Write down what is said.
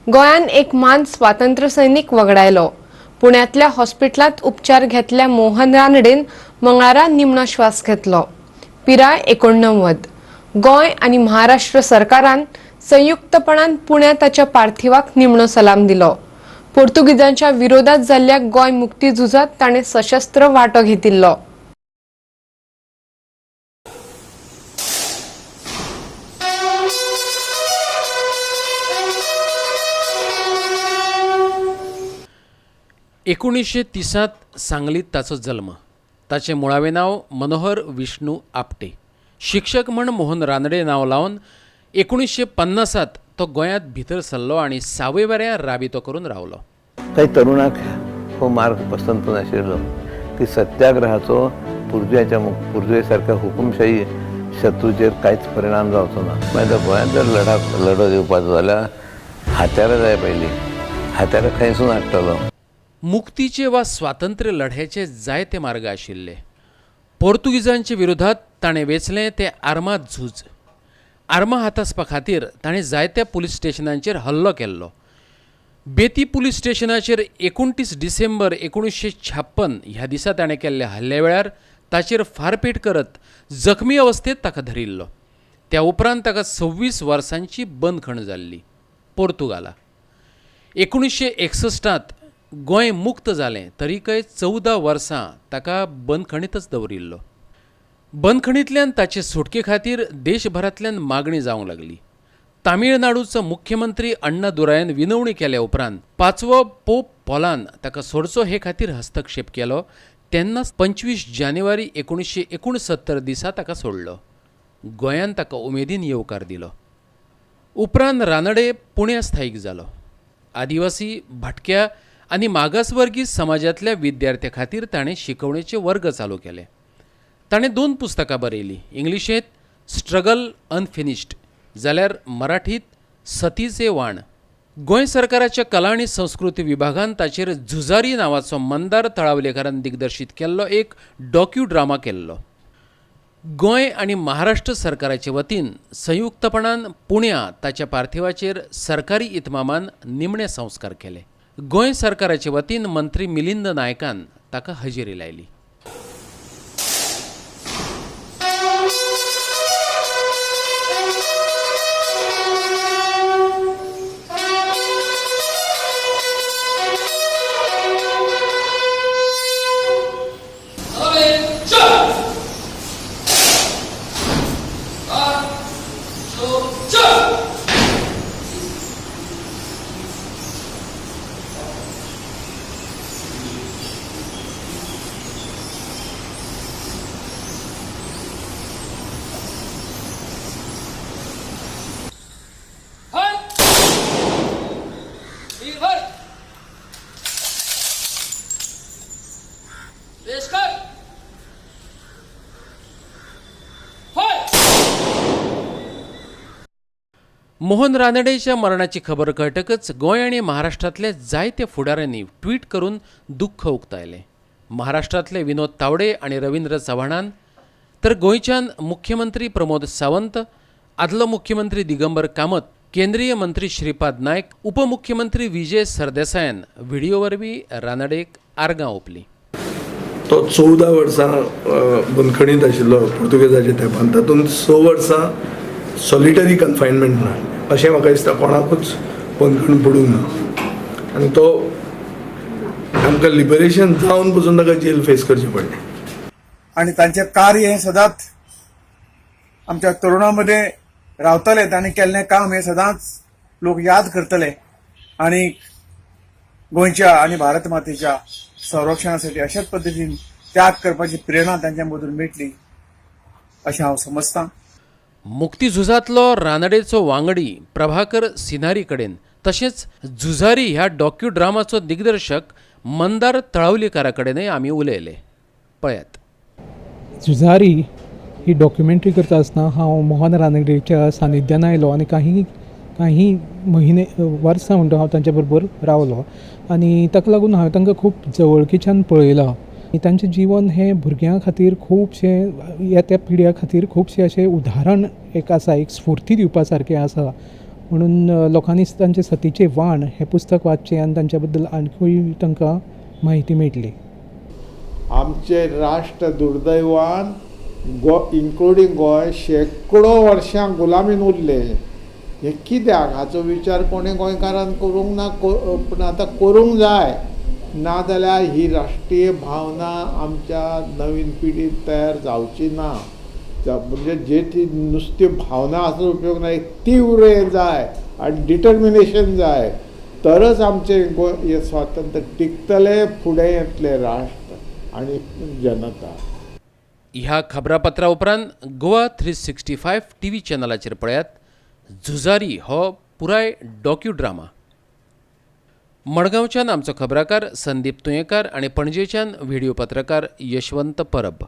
गोंयान एक मान स्वातंत्र्य सैनीक वगडायलो. पुण्यांतल्या हॉस्पिटलांत उपचार घेतल्या मोहन रानडेन मंगळारा निमणो श्वास घेतलो. पिराय 89. गोंय आनी महाराष्ट्र सरकारान संयुक्तपणान पुण्यात ताच्या पार्थिवाक निमणो सलाम दिलो. पोर्तुगीजांच्या विरोधात जाल्ल्या गोंय मुक्ती झुजात ताणें सशस्त्र वांटो घेतिल्लो. 1930त सांगलीत ताचो जल्म. ताचें मुळावें नांव मनोहर विष्णू आपटे. शिक्षक म्हण मोहन रानडे नांव लावन 1950त तो गोंयांत भितर सरलो आनी सावयवेऱ्यां राबितो करून रावलो. काही तरुणाक हो मार्ग पसंत नाशिल्लो की सत्याग्रहाचो पुर्तुगेजाच्या पुर्तुगेज सारक्या हुकुमशाही शत्रूचेर कांयच परिणाम जावचो ना. मागीर गोंयांत जर लढो दिवपाचो जाल्यार हात्यारां जाय पयलीं. हात्यारां खंयसून हाडटलो? मुक्तीचे वा स्वातंत्र्य लढ्याचे जायते मार्ग आशिल्ले. पोर्तुगीजांचे विरोधात ताणें वेंचलें तें आर्माद झूज. आर्मां हातासपा खातीर ताणें जायत्या पुलीस स्टेशनांचेर हल्लो केल्लो. बेती पुलीस स्टेशनाचेर 29 डिसेंबर 1956 ह्या दिसा ताणें केल्ल्या हल्ल्या वेळार ताचेर फारपेट करत जखमी अवस्थेंत ताका धरिल्लो. त्या उपरांत ताका 26 वर्सांची बंदखण जाल्ली पोर्तुगाला. 1961त गोंय मुक्त जालें तरीकय 14 वर्सां ताका बंदखणींतच दवरिल्लो. बंदखणींतल्यान ताचे सुटके खातीर देशभरांतल्यान मागणी जावंक लागली. तामिळनाडूचो मुख्यमंत्री अण्णादुरायन विनवणी केल्या उपरांत पांचवो पोप पॉलान ताका सोडचो हे खातीर हस्तक्षेप केलो. तेन्नाच 25 जानेवारी 1969 दिसा ताका सोडलो. गोंयान ताका उमेदीन येवकार दिलो. उपरांत रानडे पुण्या स्थायीक जालो. आदिवासी, भटक्या आनी मागासवर्गीय समाजांतल्या विद्यार्थ्यां खातीर ताणें शिकवणेचे वर्ग चालू केले. ताणें 2 पुस्तकां बरयलीं. इंग्लिशेंत स्ट्रगल अनफिनिश्ड जाल्यार मराठीत सतीचे वाण. गोंय सरकाराच्या कला आनी संस्कृती विभागान ताचेर झुजारी नांवाचो मंदार तळावलेकारान दिग्दर्शीत केल्लो एक डॉक्यू ड्रामा केल्लो. गोंय आनी महाराष्ट्र सरकाराचे वतीन संयुक्तपणान पुण्या ताच्या पार्थिवाचेर सरकारी इतमामान निमणे संस्कार केले. गोंय सरकाराचे वतीन मंत्री मिलिंद नायकान ताका हजेरी लायली. मोहन रानडेच्या मरणाची खबर कळटकच गोंय आनी महाराष्ट्रांतले जायते फुडाऱ्यांनी ट्वीट करून दुख्ख उक्तायलें. महाराष्ट्रांतले विनोद तावडे आनी रवींद्र चव्हाणान, तर गोंयच्यान मुख्यमंत्री प्रमोद सावंत, आदलो मुख्यमंत्री दिगंबर कामत, केंद्रीय मंत्री श्रीपाद नायक, उपमुख्यमंत्री विजय सरदेसायान व्हिडिओ वरवीं रानडेक आर्गां ओंपलीं. तो 14 वर्सां बंदखणींत आशिल्लो पुर्तुगेजाच्या तेंपान. तातूंत 6 वर्सां सॉलिटरी कन्फायनमेंट ना अशें म्हाका दिसता कोणाकूच बंदखण पडूंक ना. आनी तो आमकां लिबरेशन जावन पसून ताका जेल फेस करचें पडलें. आनी तांचें कार्य हें सदांच आमच्या तरुणां मदें रावतलें. तांणी केल्लें काम हें सदांच लोक याद करतले आनी गोंयच्या आनी भारत मातेच्या संरक्षणासाठी अशाच पद्दतीन त्याग करपाची प्रेरणा तांच्या मदून मेळटली अशें हांव समजतां. मुक्तीझुजांतलो रानडेचो वांगडी प्रभाकर सिनारी कडेन तशेंच झुजारी ह्या डॉक्यू ड्रामाचो दिग्दर्शक मंदार तळावलीकारा कडेनय आमी उलयले. पळयात. झुजारी ही डॉक्युमेंट्री करता आसतना हांव मोहन रानडेच्या सानिध्यान आयलो आनी काही काही म्हयने वर्सां म्हणटा हांव तांच्या बरोबर रावलो आनी ताका लागून हांवें तांकां खूब जवळकीच्यान पळयलां. तांचें जीवन हें भुरग्यां खातीर खुबशें, येत्या पिढ्या खातीर खुबशें अशें उदाहरण एक आसा, एक स्फुर्ती दिवपा सारकें आसा. म्हणून लोकांनी तांचे सतीचे वाण हें पुस्तक वाचचें आनी तांच्या बद्दल आनिकूय तांकां म्हायती मेळटली. आमचें राष्ट्र दुर्दैवान गो इन्क्लुडींग गोंय शेंकडो वर्सां गुलामीन उरलें. हें कित्याक हाचो विचार कोणें गोंयकारान करूंक ना, पूण आतां करूंक जाय. नाजाल्यार ही राष्ट्रीय भावना आमच्या नवीन पिढीत तयार जावची ना. म्हणजे जे ती नुस्ती भावना आसून उपयोग ना, एक तीव्र हें जाय आनी डिटर्मिनेशन जाय, तरच आमचें गोंय हें स्वातंत्र्य टिकतलें, फुडें येतलें राष्ट्र आनी जनता. ह्या खबरापत्रा उपरांत गोवा 365 टीव्ही चॅनलाचेर पळयात झुजारी हो पुराय डॉक्युड्रामा. मडगांवच्यान आमचो खबराकार संदीप तुयेंकार आनी पणजेच्यान व्हिडियो पत्रकार यशवंत परब.